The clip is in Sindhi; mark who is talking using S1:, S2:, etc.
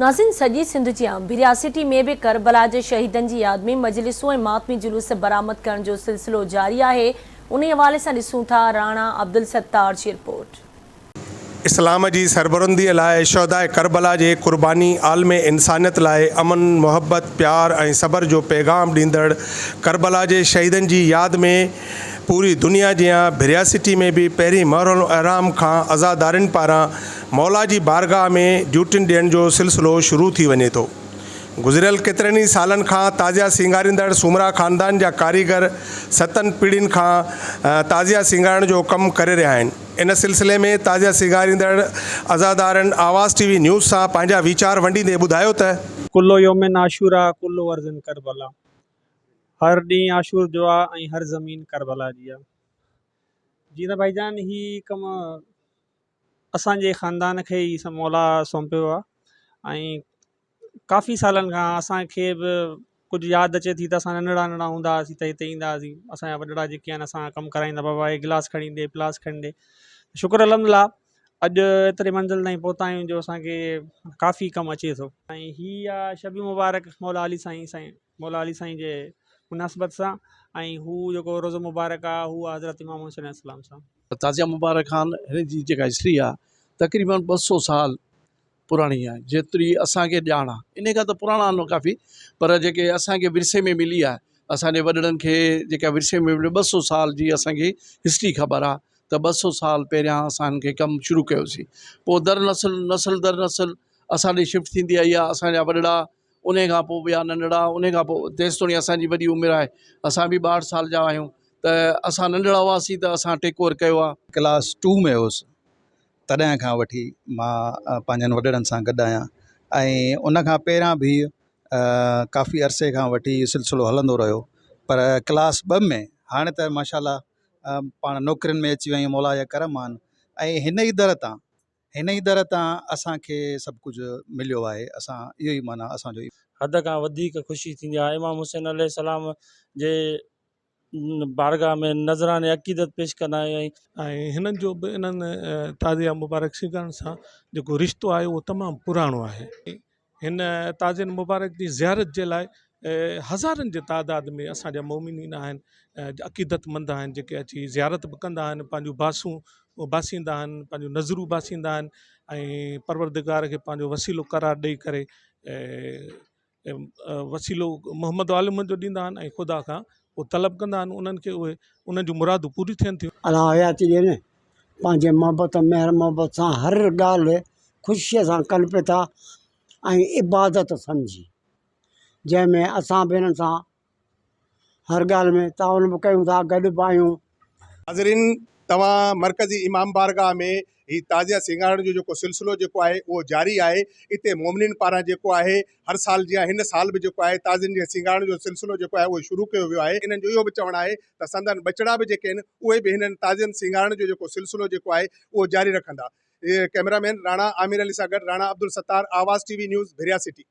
S1: ناظرين سڄي سنڌ جيان ڀريا سٽي ۾ به ڪربلا جي شهيدن جي ياد ۾ مجلسون ۽ ماتمي جلوس برآمد ڪرڻ جو سلسلو جاري آهي انهي حوالي سان ڏسون ٿا راڻا عبدالستار جي رپورٽ.
S2: اسلام جي سربلنديء لاء شهداء ڪربلا جي قرباني عالم انسانيت لاء امن، محبت، پيار ۽ صبر جو پيغام ڏيندڙ ڪربلا جي شهيدن جي ياد ۾ پوري دنيا جيان ڀريا سٽي ۾ به پهرين محرم الحرام کان عزادارين پاران مولا جي بارگاهه ۾ ڊيوٽين ڏيڻ جو سلسلو شروع ٿي وڃي ٿو. گذريل ڪيترن ئي سالن کان تعزيا سينگاريندڙ سومرا خاندان جا ڪاريگر ستن پيڙهين کان تعزيا سينگارڻ جو ڪم ڪري رهيا آهن. ان سلسلي ۾ تعزيا سينگاريندڙ عزادارن آواز ٽي وي نيوز سان پنهنجا ويچار ونڊيندي ٻڌايو ته.
S3: ڪل يوم عاشورا ڪل ارض ڪربلا هر ڏينهن عاشور جو آ ۽ هر زمين ڪربلا جي آ. جيئن ته ڀائي جان هي ڪم اسان جي خاندان کي ئي مولا سونپيو آ ۽ ڪافي سالن کان اسان کي به ڪجهه ياد اچي ٿي ته اسان ننڍڙا ننڍڙا هوندا هئاسين ته هتي ايندا هئاسين اسان جا وڏڙا جيڪي آهن اسان کان ڪم ڪرائيندا بابا هي گلاس کڻي ڏي پلاس کڻي ڏي شڪر الحمد لله اڄ ايتري منزل تائين پهتا آهيون جو اسان کي ڪافي ڪم اچي ٿو ۽ هي آ شب مبارڪ مولا علي سائين سائين مولا علي سائين جي مناسبت سان ۽ هو جيڪو روزو مبارڪ آ هو آ حضرت امام حسين عليه السلام سان.
S4: تعزيه مبارڪ خان هن جي جيڪا هسٽري آ تقريبن 200 سال پراڻي آ جيتري اسان کي ڄاڻ آ انهي کان ته پراڻا آهن ڪافي پر جيڪي اسان کي ورثي ۾ ملي آ اسان جي وڏڙن کي جيڪا ورثي ۾ ملي 200 سال جي اسان کي هسٽري خبر آ ته 200 سال پهريان اسان هن کي ڪم شروع ڪيوسين پوء در نسل نسل در نسل اسان ڏي شفٽ ٿيندي آئي آ اسان جا وڏڙا انهي کان پوء ٻيا ننڍڙا انهي کان پوء تيستوڻي اسان جي وڏي عمر آهي اسان به 62 سال جا آهيون ته اسان ننڍڙا هئاسين ته اسان ٽيڪ اوور ڪيو آهي.
S5: ڪلاس ٽو ۾ هوس تڏهن کان وٺي مان پنهنجن وڏڙن سان گڏ آهيان ۽ ان کان پهريان به ڪافي عرصي کان وٺي اهو سلسلو هلندو رهيو پر ڪلاس ٻه ۾ هاڻي ته ماشاء الله پاڻ نوڪرين ۾ اچي ويا آهيون مولا جا ڪرم آهن ۽ هن ئي در تان هن ئي در تان اسان کي سڀ ڪجهه مليو آهي اسان اهو ئي معنيٰ اسان جو.
S6: حد کان وڌيڪ خوشي ٿيندي آهي امام حسين عليه السلام جي بارگاهه ۾ نذراني عقيدت پيش ڪندا آهيون ۽.
S7: ۽ هنن جو به انهن تعزيه مبارڪ سينگارڻ سان جيڪو رشتو آهي اهو تمام پراڻو آهي. هن تعزين مبارڪ جي زيارت جي لاء هزارن جي تعداد ۾ اسان جا مومنين آهن عقيدتمند آهن جيڪي اچي زيارت به ڪندا آهن پنهنجون باسون باسيندا آهن پنهنجون نظرون باسيندا آهن ۽ پروردگار کي پنهنجو وسيلو قرار ڏئي ڪري وسيلو محمد وآل محمد جو ڏيندا آهن ۽ خدا کان پوء طلب ڪندا آهن انهن کي اهي انهن جون مرادون پوريون ٿين ٿيون.
S8: الله حياتي ڏي نه پنهنجي محبت مهر محبت سان هر ڳالهه خوشيء سان ڪن پئي ٿا ۽ عبادت سمجهي جنهن ۾ اسان به انهن سان هر ڳالهه ۾ تعاون به ڪيون ٿا گڏ به آهيون.
S2: ناظرين توهان مرڪزي امام بارگاهه ۾ هي تعزيه سينگارڻ جو جيڪو سلسلو جيڪو آهي اهو جاري آهي اتي مومنين پاران جيڪو آهي هر سال جيان هن سال به جيڪو آهي تعزين جي سينگارڻ جو سلسلو جيڪو آهي اهو شروع ڪيو ويو آهي انهن جو اهو به چوڻ آهي ته سندن ٻچڙا به جيڪي آهن اهي به هنن تعزين سينگارڻ جو جيڪو سلسلو جيڪو آهي اهو جاري رکندا ڪئميرا مين راڻا عامر علي سان گڏ Rana Abdul Sattar Awaz T V news Bhiria city.